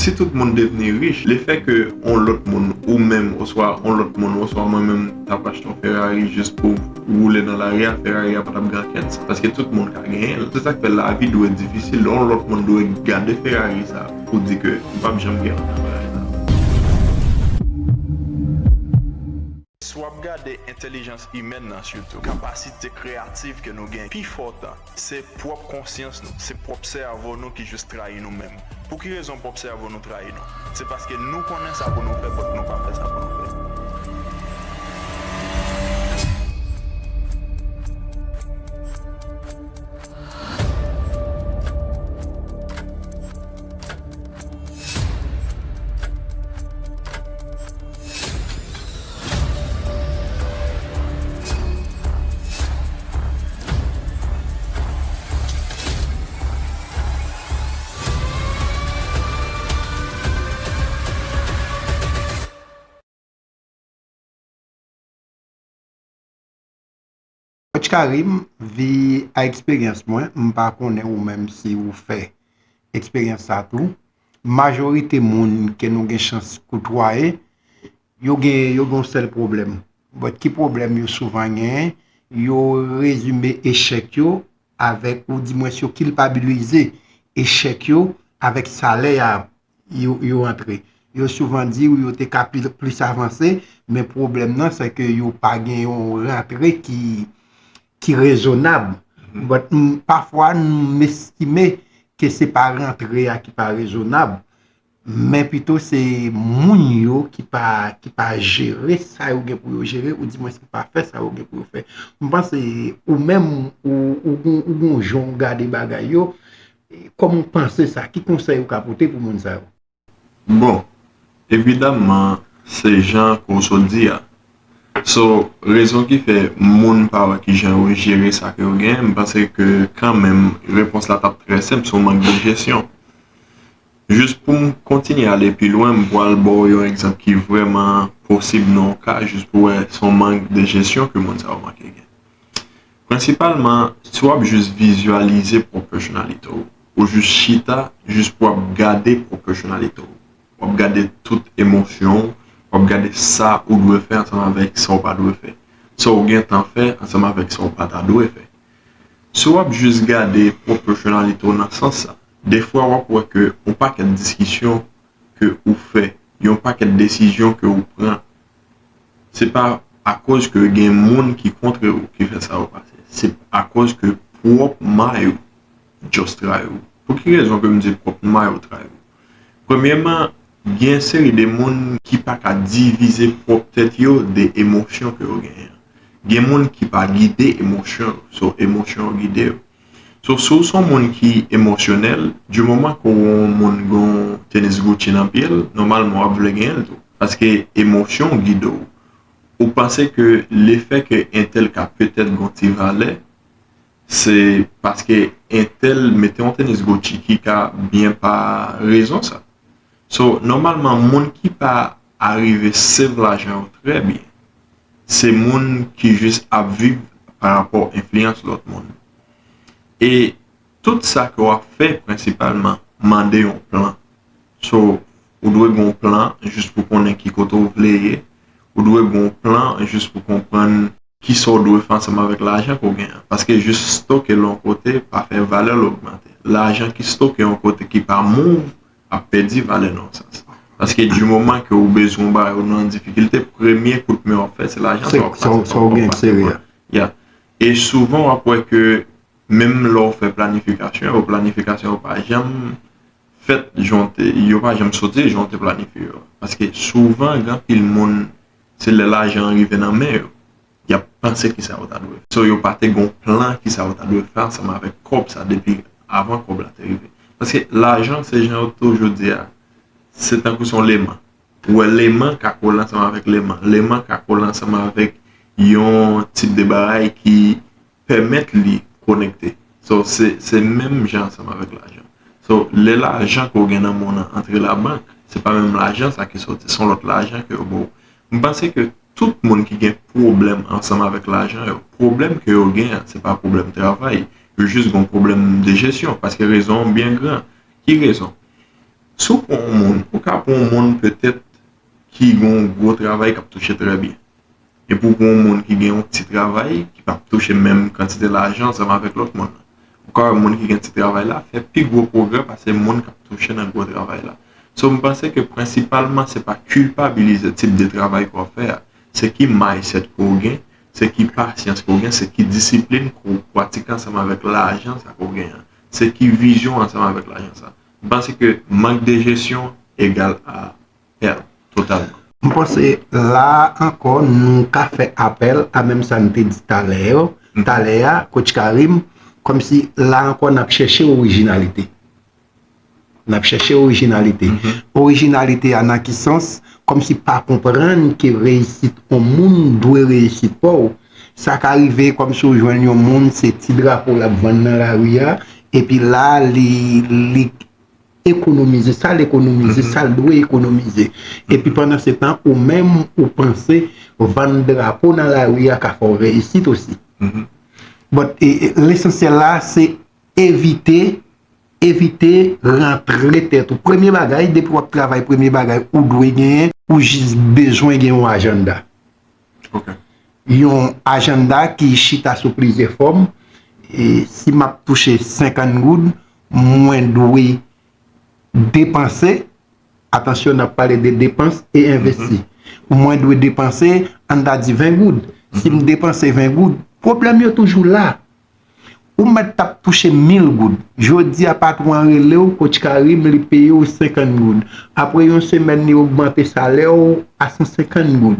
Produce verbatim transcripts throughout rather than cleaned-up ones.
Si tout moun devni rich, lefè ke yon lòt moun, ou menm, oswa yon lòt moun, oswa mwen menm, t ap achte yon Ferrari jis pou woule nan lari a, Ferrari a pa t ap gen ankenn sans. Paske tout moun ka genyen l. Se sa k fè lavi dwe difisil. Yon lòt moun dwe gade Ferrari sa pou di ke ou p ap janm gen ankenn bagay sa. Si w ap gade entèlijans imèn nan sitou, kapasite kreyatif ke nou gen, pifò tan, se pwòp konsyans nou, se pwòp sèvo nou ki jis trayi nou menm. Pou ki rezon pwòp sèvo nou trayi nou? Se paske nou konnen sa pou nou fè, but nou pa fè sa pou nou fè. Coach Karim, vi a eksperyans mwen, m pa konnen ou menm si ou fè eksperyans sa tou. Majorite moun ke nou gen chans koutwaye, yo gen, yo gen yon sèl pwoblèm. But ki pwoblèm yo souvan genyen? Yo rezime echèk yo avèk, oudimwens yo kilpabilize echèk yo avèk salè a yo, yo antre. Yo souvan di w yo te ka pli, plis avanse, men pwoblèm nan, se ke yo pa gen yon rantre ki, ki rezonab. But, m, pafwa, m estime ke se pa rantre a ki pa rezonab, men pito se moun yo ki pa, ki pa jere sa yo gen pou yo jere, oudimwens ki pa fè sa yo gen pou yo fè. M panse ou menm, ou, ou, gon- ou gon jan w gade bagay yo, kòman w panse sa? Ki konsèy ou ka pote pou moun sa yo? Bon, evidamman, se jan ke w sot di a. So, rezon ki fè moun pa wè ki jan yo jere sa ke yo genyen, m panse ke kanmenm, repons la t ap trè senp, se yon mank de jesyon. Jis pou m kontinye ale pi lwen, m pral ba w yon egzanp ki vrèman posib nan yon ka, jis pou w wè se yon mank de jesyon ke moun sa yo manke gen. Prensipalman, si w ap jis vizyalize pwòp pèsonalite w, ou jis chita, jis pou w ap gade pwòp pèsonalite w, w ap gade tout emosyon w, w ap gade sa ou dwe fè ansanm avèk sa w pa dwe fè, sa w gentan fè ansanm avèk sa w pa ta dwe fè. Si w ap jis gade pwòp pèsonalite w nan sans sa, defwa w ap wè ke yon pakèt diskisyon ke ou fè, yon pakèt desizyon ke ou pran, se pa akoz ke gen moun ki kontre w ki fè sa yo pase. Se akoz ke pwòp may ou just trayi w. Pou ki rezon ke m di pwòp may ou trayi w? Premyèman, gen seri de moun ki pa ka divize pwòp tèt yo de emosyon ke yo genyen. Gen moun ki pa gide emosyon yo, so emosyon yo gide yo. So, si w se yon moun ki emosyonèl, di moman ke w wè yon moun gen yon tenis Gucci nan pye l, nòmalman w ap vle genyen l tou. Paske emosyon w gide w. Ou panse ke lefè ke entèl ka petèt gen yon ti valè, se paske entèl mete yon tenis Gucci ki ka byen pa rezon sa. So, nòmalman, moun ki pa arive save lajan yo trè byen, se moun ki jis ap viv pa rapò enfliyans lòt moun. E tout sa ke w ap fè, prensipalman, mande yon plan. So, ou dwe gen yon plan jis pou konnen ki kote w vle ye. Ou dwe gen yon plan jis pou konprann kisa w dwe fè ansanm avèk lajan ke w genyen an. Paske jis stoke l yon kote pa fè valè l ogmante. Lajan ki stoke yon kote ki pa move ap pèdi valè nan yon sans. Paske di moman ke ou bezwen yon bagay, ou nan difikilte, premye kout men w ap fè, se lajan sa w ap pase, sa w ap pase pran. Ya. E souvan, w ap wè ke menm lè w fè planifikasyon yo, planifikasyon yo pa janm fèt jan w te, yo pa janm soti jan w te planifye yo. Paske souvan, gen anpil moun, se lè lajan an rive nan men yo, y ap panse kisa yo ta dwe fè. So, yo pa te gen yon plan kisa yo ta dwe fè ansanm avèk kòb sa depi avan kòb la te rive. Paske lajan, se jan yo toujou di a, se tankou se yon leman. Ou wè leman ka kole ansanm avèk leman. Leman ka kole ansanm avèk yon tip de bagay ki pèmèt li konekte. So, se, se menm jan ansanm avèk lajan. So, lè lajan ke w gen nan men w nan antre labank, se pa menm lajan sa ki soti, se yon lòt lajan ke yo ba w. M panse ke tout moun ki gen pwoblèm ansanm avèk lajan yo, pwoblèm ke yo gen an, se pa pwoblèm travay, yo jis gen yon pwoblèm de jesyon, paske rezon an byen gran. Ki rezon? Si w pran yon moun, ou ka pran yon moun petèt ki gen yon gwo travay k ap touche trè byen. Epi w pran yon moun ki gen yon ti travay, ki p ap touche menm kantite lajan ansanm avèk lòt moun nan. Ou ka wè moun ki gen ti travay la fè pi gwo pwogrè pase moun k ap touche nan gwo travay la. So, m panse ke prensipalman, se pa kilpabilize tip de travay ke w ap fè a. Se ki mindset ke w gen, se ki pasyans ke w gen, se ki disiplin ke w pratike ansanm avèk lajan sa ke w gen an. Se ki vizyon ansanm avèk lajan sa. M panse ke mank de jesyon egal a pèd totalman. M panse la ankò, nou ka fè apèl a menm sa n te di talè yo, talè a, Coach Karim, kòmsi la ankò n ap chèche orijinalite. N ap chèche orijinalite. Orijinalite a nan ki sans? Kòmsi pa konprann ke reyisit yon moun dwe reyisit pa w. Sa ka rive kòmsi w jwenn yon moun, se ti drapo l ap vann nan lari a, epi la, li, li ekonomize sa l ekonomize, sa l dwe ekonomize. Epi pandan se tan, ou menm, ou panse vann drapo nan lari a ka fè w reyisit osi. But, e, e, lesansyèl la, se evite, evite rantre tèt ou. Premye bagay, depi w ap travay, premye bagay ou dwe genyen, ou jis bezwen gen yon ajanda. Ok. Yon ajanda ki chita sou plizyè fòm. E si m ap touche senkant goud, mwen dwe depanse, atansyon, n ap pale de depans e envesti. Mwen dwe depanse, ann ta di ven goud. Si m depanse ven goud, pwoblèm yo toujou la. Ou mèt t ap touche mil goud. Jodi a, patwon an rele w, Coach Karim, li peye w senkant goud. Apre yon semèn, li ogmante salè w a san senkant goud.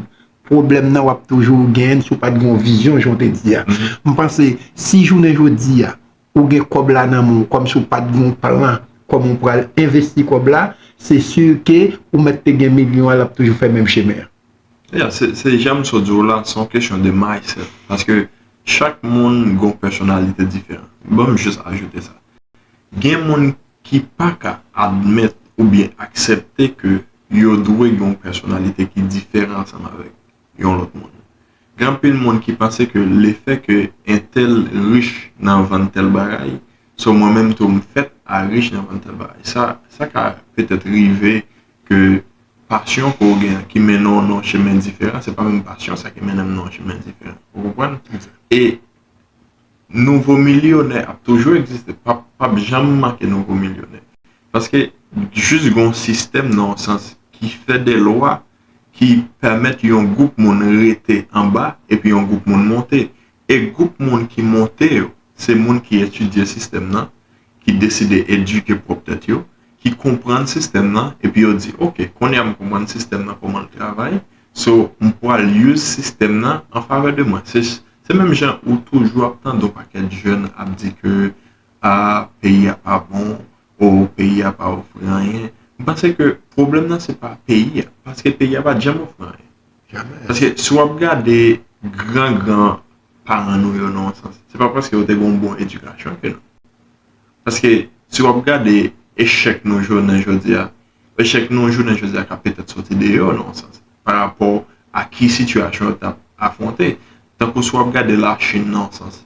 Pwoblèm nan w ap toujou genyen si w pa t gen yon vizyon, jan w te di a. M panse, si jounen jodi a, ou gen kòb la nan men w, kòmsi w pa t gen yon plan, kòman w pral envesti kòb la, se si ke ou mèt te gen milyon an, l ap toujou fè menm chemen an. Yeah, se, se jan m sot di w la, se yon kesyon de mindset. Paske chak moun gen yon pèsonalite diferan. Ban m jis ajoute sa. Gen moun ki pa ka admèt oubyen aksepte ke yo dwe gen yon pèsonalite ki diferan ansanm avèk yon lòt moun. Gen anpil moun ki panse ke lefè ke entèl rich nan vann tèl bagay, so mwen menm tou m fèt a rich nan vann tèl bagay. Sa, sa ka petèt rive ke pasyon ke w gen ki mennen w nan yon chemen diferan, se pa menm pasyon sa ki mennen m nan yon chemen diferan. Ou konprann? E nouvo milyonè ap toujou egziste, p ap, p ap janm manke nouvo milyonè. Paske jis gen yon sistèm nan yon sans ki fè de lwa ki pèmèt yon gwoup moun rete anba epi yon gwoup moun monte. E gwoup moun ki monte yo, se moun ki etidye sistèm nan, ki deside edike pwòp tèt yo, ki konprann sistèm nan, epi yo di, ok, kounye a m konprann sistèm nan, kòman l travay, so m pral use sistèm nan an favè de mwen. Se, se menm jan ou toujou ap tande yon pakèt jèn ap di ke, a, peyi a pa bon, o, peyi a pa ofri anyen. M panse ke pwoblèm nan se pa peyi a, paske peyi a pa t janm ofri anyen. Paske si w ap gade gran gran paran nou yo nan yon sans, se pa paske yo te gen yon bon edikasyon ke non. Paske si w ap gade echèk nou jounen jodi a, echèk nou jounen jodi a ka petèt soti de yo nan yon sans, pa rapò a ki sitiyasyon yo t ap afwonte. Tankou si w ap gade Lachin nan yon sans,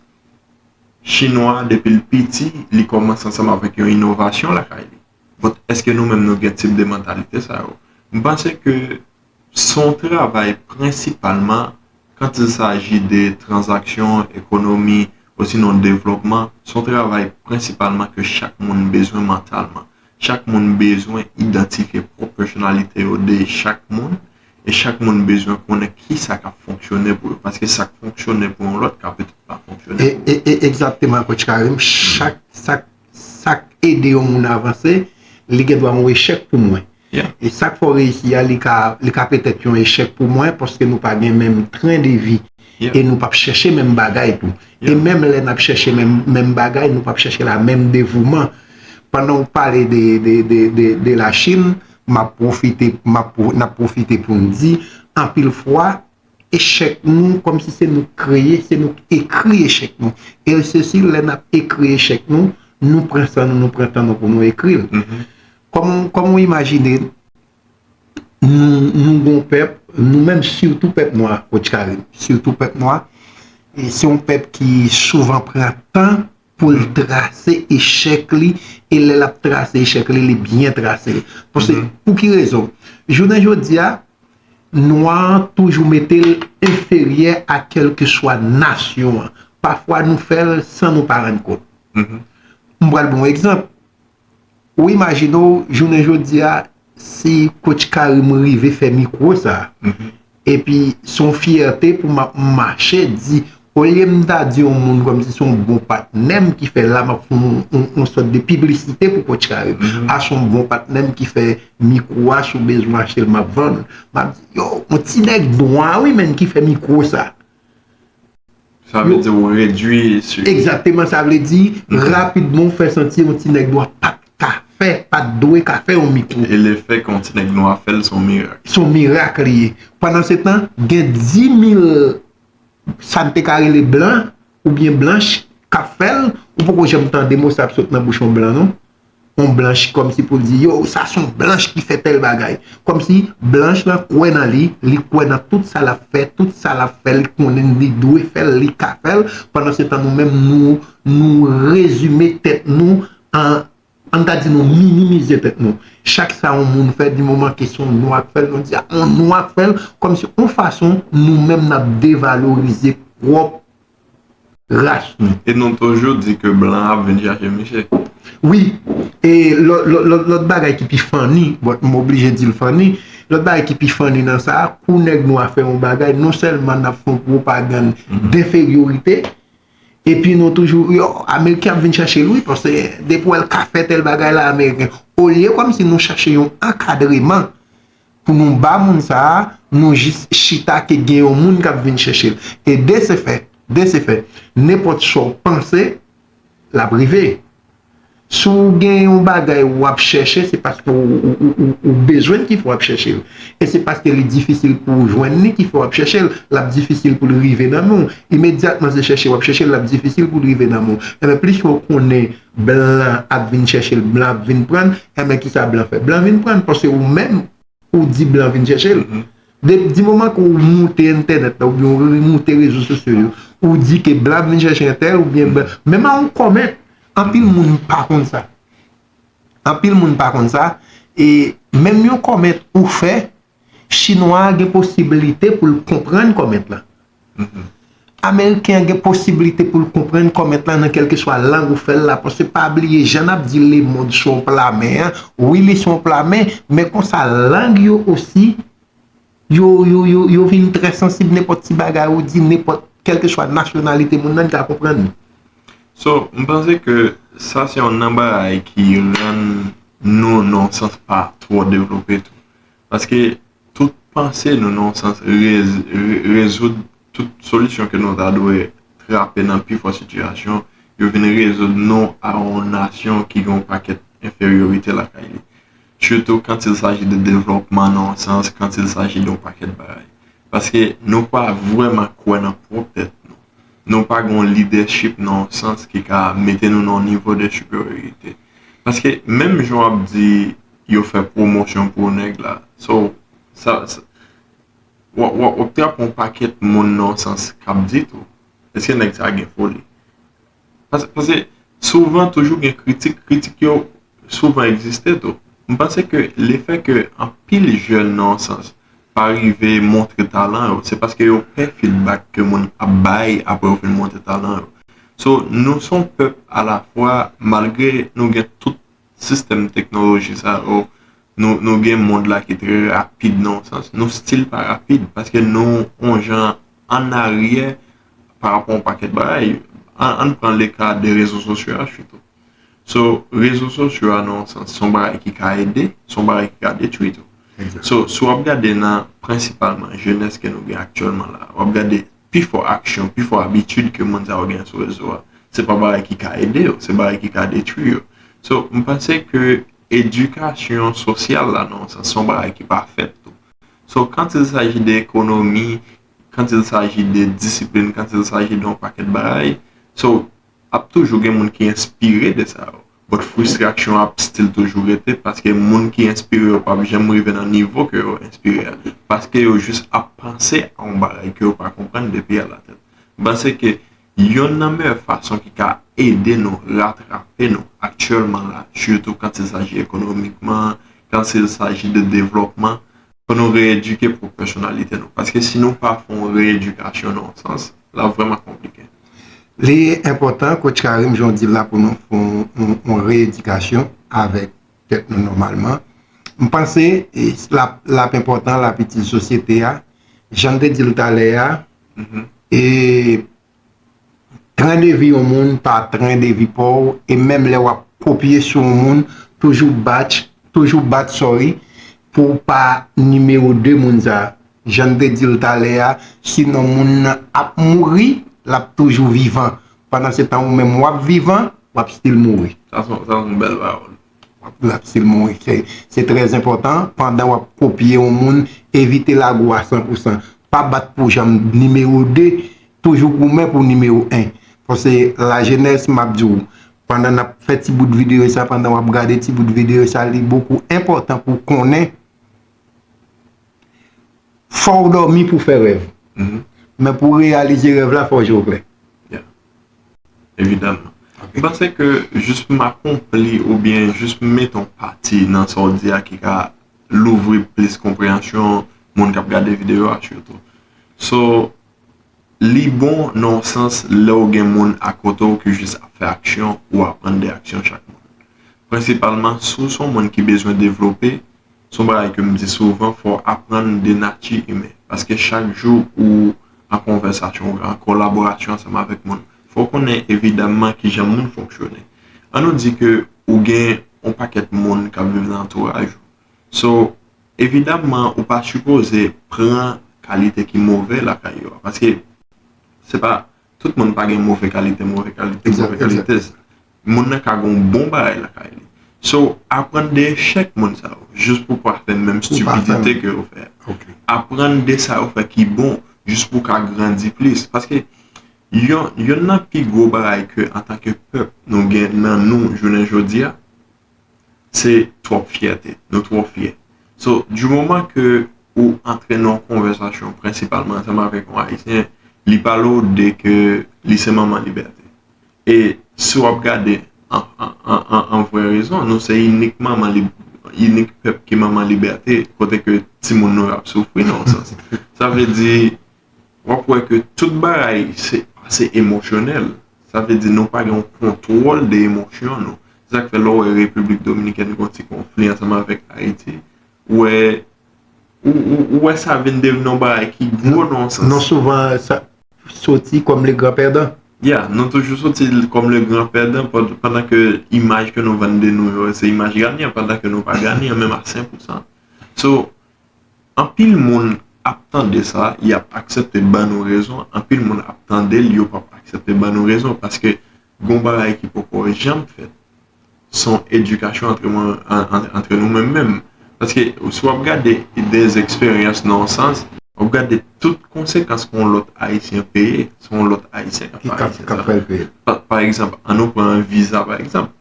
Chinwa, depi l piti, li kòmanse ansanm avèk yon inovasyon lakay li. But èske nou menm nou gen tip de mantalite sa yo? M panse ke se yon travay prensipalman, quand il s'agit de tranzaksyon, ekonomi, osinon devlopman, se yon travay prensipalman ke chak moun bezwen mantalman. Chak moun bezwen idantifye pwòp pèsonalite yo de chak moun, e chak moun bezwen konnen kisa k ap fonksyone pou yo, paske sa k fonksyone pou yon lòt ka petèt pa fonksyone pou ou. Egzakteman, Coach Karim. Chak, sa, sa k ede yon moun avanse, li gen dwa yon echèk pou mwen. E sa k fè w reyisi a, li ka, li ka petèt yon echèk pou mwen, paske nou pa gen menm tren de vi. E nou p ap chèche menm bagay tou. E menm lè n ap chèche menm, menm bagay, nou p ap chèche la menm devouman. Pandan w pale de, de, de, de, de Lachin, m ap pwofite, m ap, n ap pwofite pou n di, anpil fwa, echèk nou, kòmsi se nou k kreye, se nou k ekri echèk nou. E se si lè n ap ekri echèk nou, nou pran san nou, nou pran tan nou pou nou ekri l. Kòm, kòm w imajine, nou, nou gon pèp, nou menm sitou pèp nwa, Coach Karim, sitou pèp nwa, e se yon pèp ki souvan pran tan pou l trase echèk li, e lè l ap trase echèk li, li byen trase l. Paske, pou ki rezon? Jounen jodi a, nwa an toujou mete l enferyè a kèlkeswa nasyon an. Pafwa nou fè l san nou pa rann kont. M pral ba w yon egzanp. Ou imajine w, jounen jodi a, si Coach Karim rive fè mikwo sa, epi se yon fyète pou m ap mache di, olye m ta di yon moun kòmsi se yon bon patnè m ki fè la, m ap fè yon, yon, yon sòt de piblisite pou Coach Karim. A se yon bon patnè m ki fè mikwo a, si w bezwen achte l, m ap vann. M ap di, yo, yon ti nèg nwa wi, menn, ki fè mikwo sa. Sa vle di ou redui sou. Egzakteman, sa vle di, rapidman, ou fè santi yon ti nèg nwa pa t ka fè, pa t dwe ka fè yon mikwo. E lefèt ke yon ti nèg nwa fè l, se yon mirak. Se yon mirak li ye. Pandan se tan, gen dis mil, sa n te ka rele blan, oubyen blanch, k ap fè l, ou poko janm tande mo sa ap sot nan bouch yon blan, non. Yon blanch, kòmsi pou l di, yo, sa se yon blanch ki fè tèl bagay. Kòmsi blanch lan kwè nan li, li kwè nan tout sa l ap fè, tout sa l ap fè, li konnen li dwe fè l, li ka fè l. Pandan se tan, nou menm, nou, nou rezime tèt nou an, ann ka di nou minimize tèt nou. Chak sa yon moun fè, di moman ke se yon nwa k fè l, nou di, a, yon nwa k fè l, kòmsi yon fason, nou menm, n ap devalorize pwòp ras nou. E nou toujou di ke blan ap vin chache misye. Wi, e lòt, lòt, lòt, lòt bagay ki pi funny, but m oblije di l funny, lòt bagay ki pi funny nan sa a, kou nèg nwa fè yon bagay, non sèlman n ap fè yon pwopagann denferyorite, epi nou toujou, yo, Ameriken ap vin chache l wi, paske depi w wè l ka fè tèl bagay la, Ameriken. Olye kòmsi nou chache yon ankadreman pou nou ba moun sa a, nou jis chita ke gen yon moun k ap vin chèche l. E de se fè, de se fè, nenpòt sa w panse, l ap rive. Si w gen yon bagay w ap chèche, se paske w, w, w, w, w bezwen l ki fè w ap chèche l. E se paske li difisil pou w jwenn li ki fè w ap chèche l. L ap difisil pou l rive nan men w. Imedyatman se chèche w ap chèche l, l ap difisil pou l rive nan men w. Enben, plis w konnen blan ap vin chèche l, blan ap vin pran l, enben, kisa blan fè? Blan vin pran l, paske ou menm, ou di blan vin chèche l. De, di moman ke ou moute entènèt la, oubyen ou moute rezo sosyo yo, ou di ke blan vin chèche entèl, oubyen blan, menm a yon kòmèt, anpil moun pa konn sa. Anpil moun pa konn sa, e menm yon kòmèt ou fè, chinwa a gen posibilite pou l konprann kòmèt la. Ameriken an gen posiblite pou l konprann kòmèt la nan kèlkeswa lang ou fè l la, paske pa bliye jan n ap di lemonn se yon pla men an, wi li se yon pla men, men konsa lang yo osi, yo, yo, yo, yo vin trè sansib, nenpòt ti bagay ou di, nenpòt, kèlkeswa nasyonalite moun nan, li ka konprann li. So, m panse ke sa se youn nan bagay ki rann nou nan yon sans pa twò devlope tou. Paske tout panse nou nan yon sans rez, re, rezoud tout solisyon ke nou ta dwe trape nan pifò sitiyasyon, yo vin rezoud nou a yon nasyon ki gen yon pakèt enferyorite lakay li. Sitou quand il s'agit de développement nan yon sans, quand il s'agit de yon pakèt bagay. Paske nou pa vrèman kwè nan pwòp tèt nou. Nou pa gen yon lidèchip nan yon sans ki ka mete nou nan yon nivo de siperyorite. Paske menm jan w ap di yo fè pwomosyon pou nèg la, so, sa, sa, w ap, w ap, w ap trape yon pakèt moun nan yon sans k ap di tou, èske nèg sa gen foli? Paske, paske souvan toujou gen kritik, kritik yo souvan egziste tou. M panse ke lefè ke anpil jèn nan yon sans pa rive montre talan yo, se paske yo pè feedback ke moun ap bay apre yo fin montre talan yo. So, nou se yon pèp alafwa, malgre nou gen tout sistèm teknoloji sa yo, nou, nou gen mond la ki trè rapid nan yon sans, nou still pa rapid, paske nou on jan an aryè pa rapò a yon pakèt bagay. Ann, ann pran le ka de rezo sosyo a sitou. So, rezo sosyo a nan yon sans, se yon bagay ki ka ede, se yon bagay ki ka detwi tou. So, si w ap gade nan prensipalman jenès ke nou gen aktyèlman la, w ap gade pifò aksyon, pifò abitid ke moun sa yo gen sou rezo a, se pa bagay ki ka ede yo, se bagay ki ka detwi yo. So, m panse ke edikasyon sosyal la nan yon sans, se yon bagay ki pa fèt tou. So, quand il s'agit de ekonomi, quand il s'agit de disiplin, quand il s'agit de yon pakèt bagay, so, ap toujou gen moun ki enspire de sa yo. But fristrasyon ap still toujou rete paske moun ki enspire yo p ap janm rive nan nivo ke yo enspire a. Paske yo jis ap panse a yon bagay ke yo pa konprann depi alatèt. M panse ke Yonn nan meyè fason ki ka ede nou ratrape nou aktyèlman la, sitou quand il s'agit économiquement, quand il s'agit de développement, fò nou reyedike pwòp pèsonalite nou. Paske si nou pa fè yon reyedikasyon nan yon sans, l ap vrèman konplike. Li enpòtan, Coach Karim, jan w di l la, pou nou fè yon, yon, yon reyedikasyon avèk tèt nou nòmalman. M panse l ap, l ap enpòtan, l ap itil sosyete a. Jan n te di l talè a, e tren de vi yon moun pa tren de vi pa w, e menm lè w ap kopye sou yon moun, toujou bat, toujou bat, sorry, pou w pa nimewo de moun sa a. Jan n te di l talè a, sinon moun nan ap mouri, l ap toujou vivan. Pandan se tan ou menm w ap vivan, w ap still mouri. Sa se yon bèl pawòl. L ap still mouri. Se, se trè enpòtan, pandan w ap kopye yon moun, evite lago a san pou san. Pa bat pou janm nimewo de, toujou goumen pou nimewo en. Paske lajenès, m ap di w, pandan n ap fè ti bout videyo sa, pandan w ap gade ti bout videyo sa, li bokou enpòtan pou w konnen fò w dòmi pou w fè rèv. Men pou w reyalize rèv la, fò w je w klè. Evidaman. M panse ke jis pou m akonpli oubyen jis pou m mete yon pati nan sa w di a ki ka louvri plis konpreyansyon moun k ap gade videyo a sitou. So, li bon nan yon sans lè w gen moun akote w ki jis ap fè aksyon ou aprann de aksyon chak moun. Prensipalman, si w se yon moun ki bezwen devlope, se yon bagay ke m di souvan, fò w aprann de nati imen. Paske chak jou ou an konvèsasyon, ou an kolaborasyon ansanm avèk moun, fò w konnen evidaman kijan moun fonksyone. Ann nou di ke ou gen yon pakèt moun k ap viv nan antouraj ou. So, evidaman, ou pa sipoze pran kalite ki move lakay yo a. Paske se pa, tout moun pa gen move kalite, move kalite, move kalite. Moun nan ka gen yon bon bagay lakay li. So, aprann de echèk moun sa yo, jis pou w pa fè menm stipidite ke yo fè. Aprann de sa yo fè ki bon, jis pou w ka grandi plis. Paske yon, yonn nan pi gwo bagay ke antanke pèp nou gen nan nou jounen jodi a, se twòp fyète. Nou twò fyè. So, du moman ke ou antre nan yon konvèsasyon, prensipalman ansanm avèk yon Ayisyen, li pale w de ke li se manman libète. E si w ap gade an, an, an, an, an vrè rezon, nou se inik manman lib-, inik pèp ki manman libète, kote ke timoun nou yo ap soufri nan yon sans. Sa vle di, w ap wè ke tout bagay se, se emosyonèl. Sa vle di nou pa gen yon kontwòl de emosyon nou. Se sa k fè lè w wè Repiblik Dominikèn gen yon ti konfli ansanm avèk Ayiti, ou wè, ou, ou, ou wè sa vin devni yon bagay ki gwo nan yon sans. Non, souvan sa soti kòm le gran pèdan. Ya, nou toujou soti kòm le gran pèdan pandan ke imaj ke nou vann de nou yo, se imaj ganyan, pandan ke nou pa ganyan, menm a senk pou san. So, anpil moun ap tande sa, y ap aksepte ban nou rezon, anpil moun ap tande l, yo p ap aksepte ban nou rezon, paske gon bagay ki poko janm fèt. Se yon edikasyon antre mwen, an, an, antre nou menm menm. Paske si w ap gade de eksperyans nan yon sans, w ap gade tout konsekans ke yon lòt Ayisyen peye, se yon lòt Ayisyen k ap fè Ayisyen sa. Pa, pa egzanp, ann nou pran viza pa egzanp.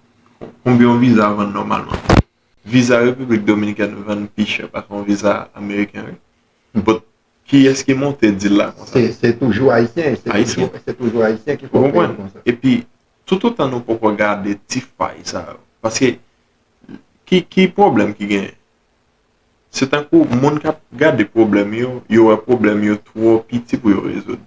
Konbyen yon viza vann nòmalman? Viza Repiblik Dominikèn vann pi chè pase yon viza ameriken, wi. But, kiyès ki monte dil la konsa? Se, se toujou Ayisyen. Se toujou, se toujou Ayisyen ki fè konsa. Epi, toutotan nou poko gade ti fay sa yo. Paske, ki, ki pwoblèm ki genyen? Se tankou moun k ap gade pwoblèm yo, yo wè pwoblèm yo twò piti pou yo rezoud.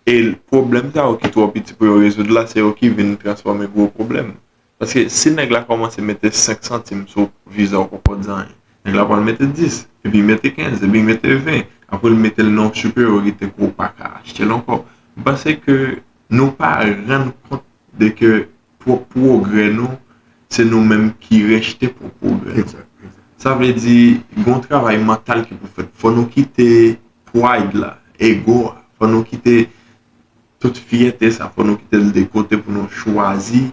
E pwoblèm sa yo ki twò piti pou yo rezoud la, se yo ki vin transfòme gwo pwoblèm. Paske si nèg la kòmanse mete senk santim sou viza w poko di anyen, nèg la pral mete dis, epi mete kenz, epi mete ven, apre l mete l nan yon siperyorite ke w pa ka achte l ankò. M panse ke nou pa rann kont de ke pwòp pwogrè nou, se nou menm ki rejte pwòp pwogrè nou. Sa vle di, gen yon travay mantal ki pou fèt. Fò nou kite pride la, ego a. Fò nou kite tout fyète sa, fò nou kite l de kote pou nou chwazi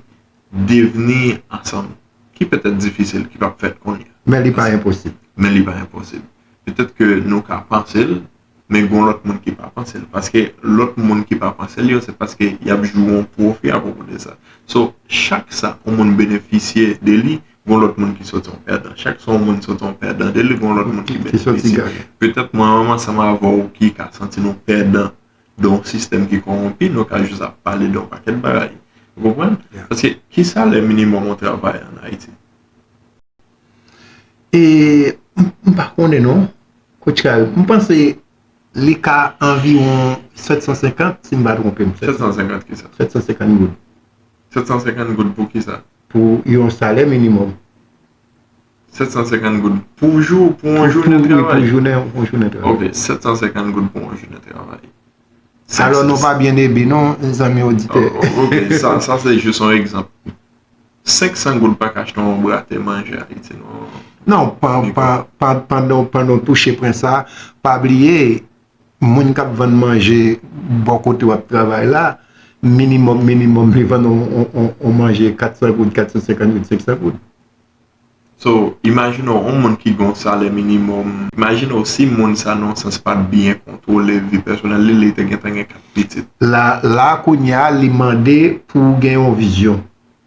devni ansanm. Ki petèt difisil, ki p ap fèt kounye a. Men li pa enposib. Men li pa enposib. Petèt ke nou ka panse l, men gon lòt moun ki pa panse l. Paske lòt moun ki pa panse l yo, se paske y ap jwi yon pwofi apwopo de sa. So, chak sa yon moun benefisye de li, gon lòt moun ki soti yon pèdan. Chak sa yon moun soti yon pèdan de li, gon lòt moun ki benefisye. Petèt mwen menm ansanm avè w ki ka santi nou pèdan de yon sistèm ki kòwonpi, nou ka jis ap pale de yon pakèt bagay. Ou konprann? Paske ki salè minimòm yon travayè ann Ayiti? E m, m pa konnen non. Coach Karim, m panse li ka anviwon sèt san senkant, si m pa twonpe m. Sèt san senkant kisa? Sèt san senkant goud. Sèt san senkant goud pou kisa? Pou yon salè minimòm. Sèt san senkant goud pou jou, pou yon jounen travay? Pou jounen, pou jounen travay. Ok, sèt san senkant goud pou yon jounen travay. Alò, nou pa byen ebe non, zanmi oditè. Ok, sa, sa se jis yon egzanp. Senk san goud pa ka achte yon bwate manje Ayiti non. Non, pandan, pandan w touche pwen sa, pa bliye, moun k ap vann manje bò kote w ap travay la, minimòm, minimòm, li vann yon, yon, yon, yon manje kat san goud, kat san senkant goud, senk san goud. So, imajine w, yon moun ki gen yon salè minimòm, imajine w si moun sa nan yon sans pa t byen kontwole vi pèsonèl li, li te gentan gen kat pitit. La, la kounye a, li mande pou w gen yon vizyon.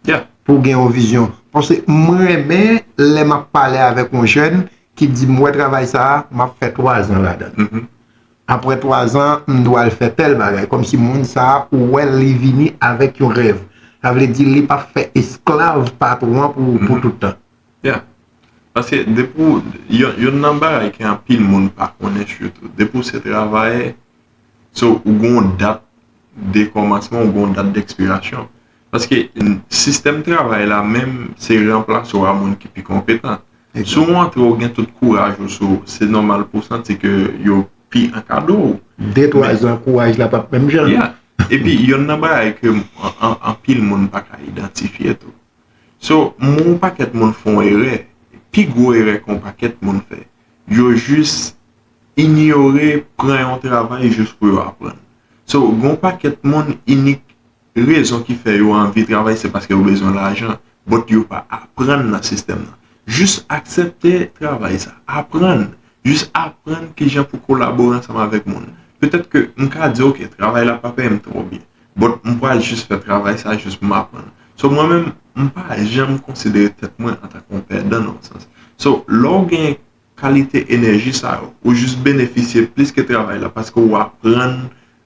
Yeah. Pou w gen yon vizyon. Paske mwen renmen lè m ap pale avèk yon jèn ki di m, "Mwen, travay sa a, m ap fè twa zan ladan l. Apre twa zan, m dwe al fè tèl bagay." Kòmsi moun sa a, ou wè li vini avèk yon rèv. Sa vle di, li p ap fè esklav patwon an pou, pou tout tan. Yeah. Paske depi w, yon, yon nan bagay ke anpil moun pa konnen sitou, depi w se travayè, so, ou gen yon dat de kòmansman, ou gen yon dat dekspirasyon. Paske sistèm travay la menm se ranplase w a moun ki pi konpetan. Si w antre, ou gen tout kouraj ou sou, se nòmal pou w santi ke yo pi ankadre w. De twa zan, kouraj la p ap menm jan. Yeah. Epi, yon nan bagay ke anpil moun pa ka idantifye tou. So, yon pakèt moun fè yon erè, pi gwo erè ke yon pakèt moun fè, yo jis inyore, pran yon travay jis pou yo aprann. So, gen yon pakèt moun, inik rezon ki fè yo anvi travay, se paske yo bezwen lajan, but yo pa aprann nan sistèm nan. Jis aksepte travay sa, aprann. Jis aprann kijan pou kolabore ansanm avèk moun. Petèt ke m ka di, "Ok, travay la pa peye m twò byen, but m pral jis fè travay sa jis pou m aprann." So, mwen menm, m pa janm konsidere tèt mwen antanke yon pèdan nan yon sans. So, lè w gen kalite enèji sa yo, ou jis benefisye plis ke travay la, paske w aprann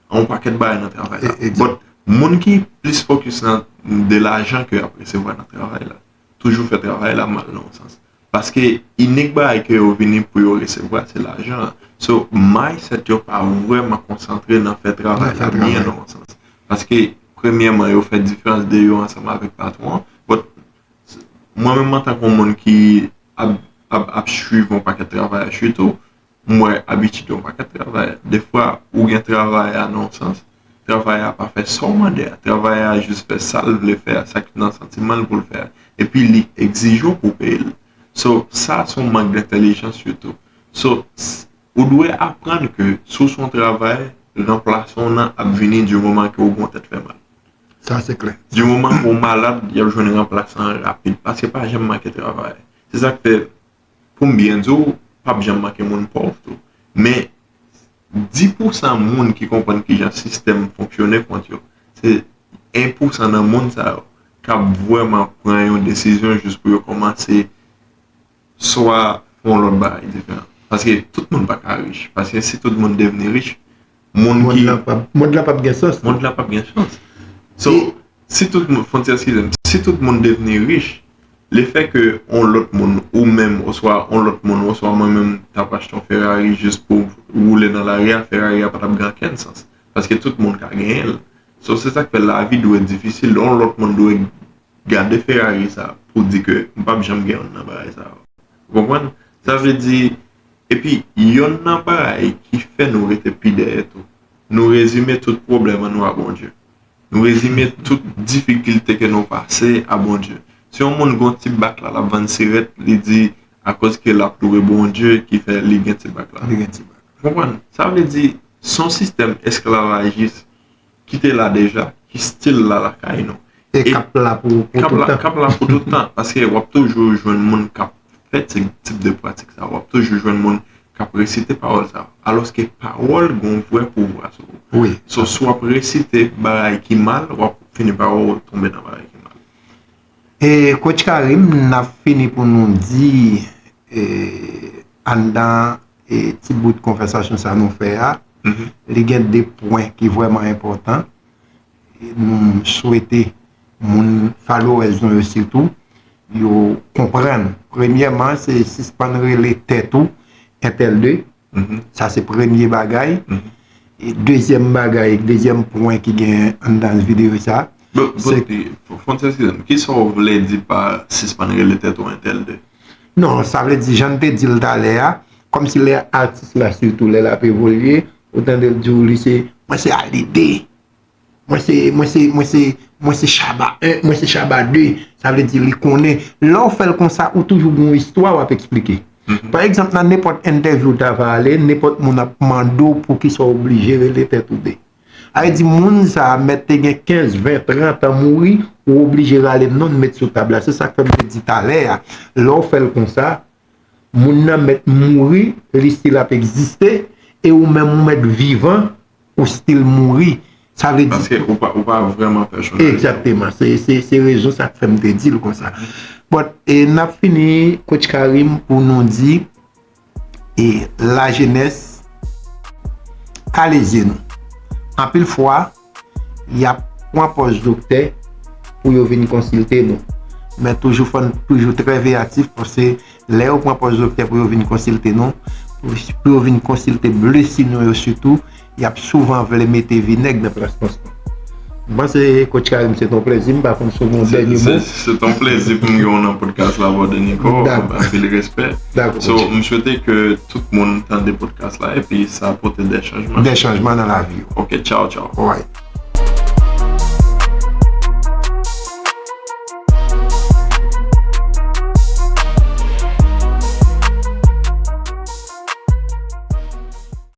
yon pakèt bagay nan travay la. But moun ki plis fokis nan de lajan ke y ap resevwa nan travay la, toujou fè travay la mal nan yon sans. Paske inik bagay ke yo vini pou yo resevwa, se lajan an. So, mindset yo pa vrèman konsantre nan fè travay la byen nan yon sans. Paske, premyèman, yo fè diferans de yo ansanm avèk patwon an. But, mwen menm, antanke yon moun ki ap, ap, ap swiv yon pakèt travay sitou, m wè abitid yon pakèt travayè. Defwa, ou gen travayè a nan yon sans, travayè a pa fè sa w mande a. Travayè a jis fè sa l vle fè a, sa ki nan santiman l pou l fè a. Epi li egzije w pou w peye l. So, sa se yon mank dentèlijans sitou. So, ou dwe aprann ke si w se yon travayè, ranplase w nan ap vini di moman ke w gen yon tèt fè mal. Sa se klè. Di moman ke w malad, y ap jwenn ranplasan an rapid. Paske pa janm manke travayè. Se sa k fè, pou m byen di w, p ap janm manke moun pòv tou. Men, dis pou san moun ki konprann kijan sistèm fonksyone kont yo, se en pou san nan moun sa yo k ap vrèman pran yon desizyon jis pou yo kòmanse swa fè yon lòt bagay diferan. Paske tout moun pa ka rich. Paske si tout moun devni rich, moun ki... Mond lan p ap, mond lan p ap gen sans. Mond lan p ap gen sans. So, si tout moun, fò n di, eskize m, si tout moun devni rich, lefè ke yon lòt moun, ou menm, oswa yon lòt moun, oswa mwen menm, t ap achte yon Ferrari jis pou woule nan lari a, Ferrari a pa t ap gen okenn sans. Paske tout moun ka genyen l. So, se sa k fè lavi dwe difisil. Yon lòt moun dwe gade Ferrari sa pou di ke m p ap janm gen youn nan bagay sa yo. Ou konprann? Sa vle di, epi youn nan bagay ki fè nou rete pi dèyè tou, nou rezime tout pwoblèm an nou a Bondye. Nou rezime tout difikilte ke nou pase a Bondye. Si yon moun gen yon ti bak la, l ap vann sirèt, li di akoz ke l ap louwe Bondye ki fè li gen ti bak la. Li gen ti bak. Ou konprann? Sa vle di, se yon sistèm esklavajis ki te la deja, ki still la lakay nou. E k ap la pou, pou tout tan. K ap la pou tout tan, paske w ap toujou jwenn moun k ap fè ti tip de pratik sa, w ap toujou jwenn moun k ap resite pawòl sa. Alòske pawòl gen yon vrè pouvwa sou ou. Wi. So, si w ap resite bagay ki mal, w ap fini pa wè w tonbe nan bagay ki mal. E, Coach Karim, n ap fini pou nou di, e, anndan, e, ti bout konvèsasyon sa nou fè a, Li gen de pwen ki vrèman enpòtan. Nou swete moun, followers nou yo sitou, yo konprann. Premyèman, se sispann rele tèt ou entèl de. Sa se premye bagay. E dezyèm bagay, dezyèm pwen ki gen anndan videyo sa, se... Fon ti eskize m, kisa w vle di pa sispann rele tèt ou entèl de? Non, sa vle di, jan n te di l talè a, kòmsi lè atis la, sitou lè l ap evolye, ou tande l di w li se, mwen se Alide. Mwen se, mwen se, mwen se, mwen se Shabba en, mwen se Shabba de. Sa vle di li konnen. Lè w fè l konsa, ou toujou gen yon istwa w ap eksplike. Pa egzanp, nan nenpòt entèvyou w ta va ale, nenpòt moun ap mande w poukisa w oblije rele tèt ou de. Sa vle di moun sa a mèt te gen kenz, ven, trant an mouri, ou oblije rale non l met sou tab la. Se sa k fè m te di talè a, lè w fè l konsa, moun nan mèt mouri, li still ap egziste, e ou menm ou mèt vivan, ou still mouri. Sa vle di... Paske ou pa, ou pa vrèman pèsonalite. Egzakteman. Se, se, se rezon sa k fè m te di l konsa. But, e n ap fini, Coach Karim, pou nou di, e lajenès, kale zye nou. Anpil fwa, y ap pran pòz doktè pou yo vin konsilte nou. Men toujou fò n toujou trè veyatif, paske lè yo pran pòz doktè pou yo vin konsilte nou, pou, pou yo vin konsilte blesi nou yo sitou, y ap souvan vle mete vinèg nan plas pansman. M panse, Coach Karim, se t on plezi, m pa konn si w gen yon dènye mo. Se t on plezi pou m gen w nan podcast la, Brother Nico. Anpil respè. So, m swete ke tout moun tande podcast la, epi sa pote de chanjman. De chanjman nan lavi yo. Ok, tchaw, tchaw. Alright.